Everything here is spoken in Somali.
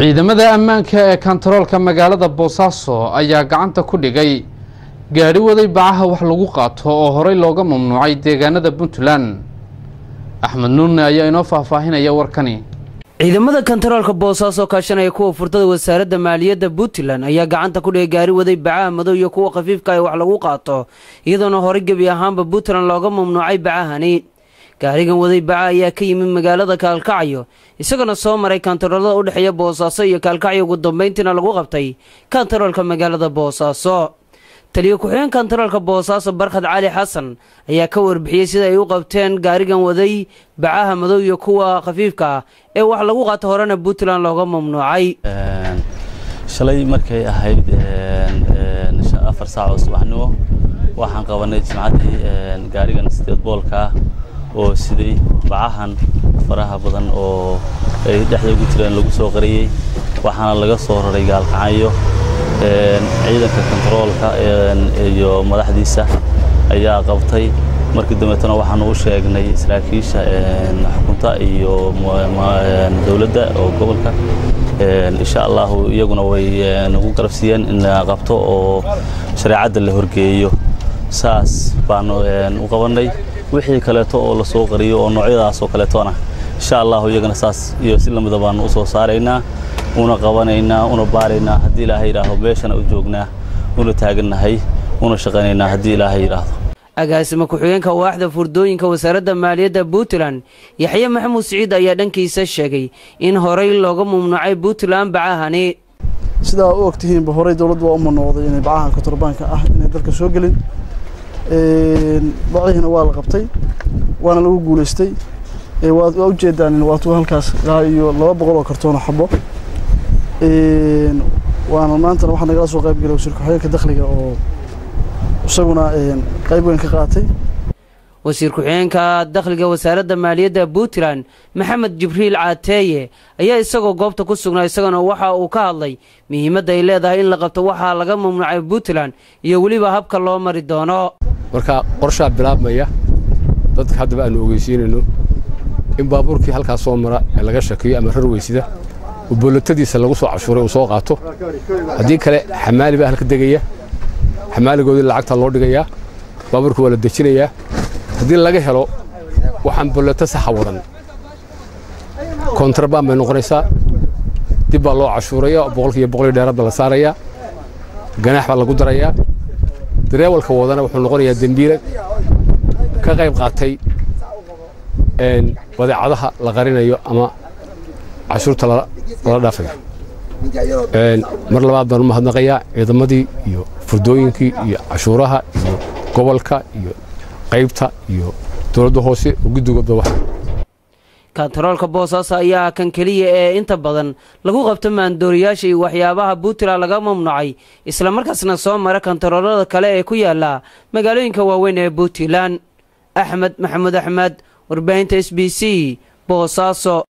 Ciidamada ammaanka ee kantaroolka magaalada Boosaaso ayaa gacanta ku dhigay gaadhi waday bacaha wax lagu qaato oo horey looga mamnuucay deegaanada Puntland. Axmed Nuurne ayaa inoo faahfaahinaya warkani. Ciidamada kantaroolka Boosaaso kaashanaya kuwa furtada wasaaradda maaliyadda Puntland ayaa gacanta ku dhigay gaari waday bacaha madow iyo kuwa khafiifka ee wax lagu qaato, iyadoona horey gebi ahaanba Puntland looga mamnuucay bacahani. Gaarigan waday baca ayaa ka yimid magaalada Kaalkacyo, isagana soo maray kantaroolada u dhexeeya Boosaaso iyo Kaalkacyo, ugu dambeyntiina lagu qabtay kantaroolka magaalada Boosaaso. Taliyo ku-xigeen kantaroolka Boosaaso Barkhad Cali Xasan ayaa ka warbixiyey sida ay u qabteen gaarigan waday bacaha madow iyo kuwa khafiifka ah ee wax lagu qaato, horena Puntland looga mamnuucay. Shalay markay ahayd 4 saac oo subaxnimo, waxaan qabanay jimcadii gaarigan 8 boolka ah oo siday bacahan faraha badan oo ay dhexda ugu jireen lagu soo qariyey, waxaana laga soo raray Gaalkacyo. Ciidanka kontaroolka iyo madaxdiisa ayaa qabtay. Markii dambeetana waxaanu u sheegnay saraakiisha xukunta iyo dowladda oo gobolka. Insha Allahu iyaguna way nagu garabsiiyeen in la qabto oo shareecadda la horgeeyo. Saas baanu u qabannay. Wixii kaleeto oo la soo qariyo oo noocyadaas oo kaleetona, insha Allahu iyagana saas iyo si lamida baanu u soo saaraynaa, una qabanaynaa, una baaraynaa haddii Ilaahay yidhaahdo. Meeshana u joognaa, una taagannahay, una shaqaynaynaa haddii Ilaahay yidhaahdo. Agaasima ku-xigeenka waaxda furdooyinka wasaaradda maaliyadda Puntland Yaxye Maxamuud Siciid ayaa dhankiisa sheegay in horey looga mamnuucay Puntland bacahani. Sidaa u ogtihiinba, horey dowladdu waa u mamnuucday inay bacaha kontrabaanka ah inay dalka soo gelin. Bacihiina waa la qabtay, waana lagu guulaystay. Waa ujeedaan, waatuu halkaas ilaa iyo 200 oo kartoon oo xabo. Waana maantana waxaa nagala soo qayb galay wasiir ku-xigeenka dakhliga oo isaguna qayb weyn ka qaatay. Wasiir ku-xigeenka dakhliga wasaaradda maaliyadda Puntland Maxamed Jibriil Caateeye ayaa isagoo goobta ku sugnaa, isagana waxa uu ka hadlay muhiimadda ay leedahay in la qabto waxaa laga mamnuucay Puntland iyo weliba habka loo mari doono. Marka qorshaa bilaabmaya dadka haddaba aanu ogeysiinayno in baabuurkii halkaas soo mara ee laga shakiyo ama rar weysida oo boolatadiisa lagu soo cashuuray uu soo qaato. Haddii kale xamaali baa halka degaya, xamaaligoodii lacagta loo dhigayaa, baabuurka waa la dejinayaa. Haddii laga helo waxaan bolato saxa wadan, kontrabaan bay noqonaysaa, dib baa loo cashuuraya, 100% dheeraad baa la saarayaa, ganaax baa lagu darayaa. Dareewalka wadana wuxuu noqonayaa dembiile ka qayb qaatay badeecadaha la qarinayo ama cashuurta lala dhaafayo. Mar labaad baan u mahadnaqayaa ciidamadii iyo furdooyinkii iyo cashuuraha iyo gobolka iyo qaybta iyo dowladda hoose oo guddigoodba wax. Kantaroolka Boosaaso ayaa kan keliya ee inta badan lagu qabto maandooriyaasha iyo waxyaabaha Puntland laga mamnuucay, islamarkaasna soo mara kantaroolada kale ee ku yaala magaalooyinka waaweyn ee Puntland. Axmed Maxamuud Axmed, warbaahinta SBC, Boosaaso.